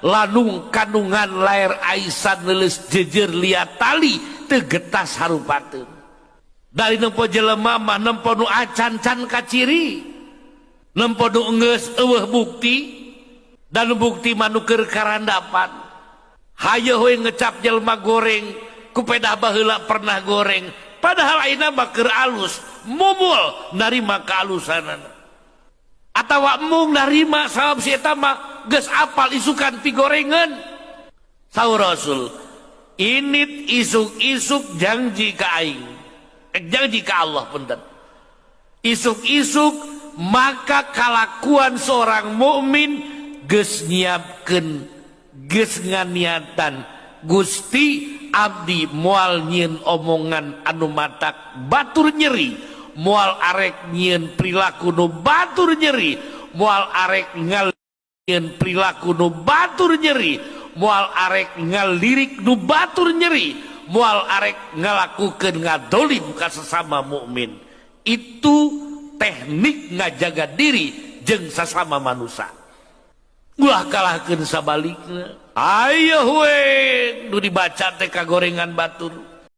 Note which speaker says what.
Speaker 1: Lanung kandungan lair aisan neuleus jejer lia tali teu getas harupateun. Dari nempo jelema mah nempo nu acan can kaciri, nempo nu enggeus eueuh bukti dan bukti mah nu keur karandapan. Hayoh we ngecap jelema goreng ku pedah baheula pernah goreng, padahal ayeuna mah keur alus, mumul narima kaalusanana. Atawa embung narima sabab si eta mah geus apal isukan pigorengan. Saur Rasul, init isuk-isuk janji ka aing, janji ka Allah punten. Isuk-isuk maka kalakuan seorang mukmin geus nyiapkeun, geus nganiatan, Gusti abdi moal nyieun omongan anu matak batur nyeri, moal arek nyieun perilaku nu batur nyeri, moal arek nyieun perilaku nu batur nyeri, moal arek ngalirik nu batur nyeri, moal arek ngalakukeun ngadolim ka sesama mukmin. Itu teknik ngajaga diri jeung sesama manusia. Ulah kalahkeun sabalikna. Ayo we nu dibaca teh kagorengan batur.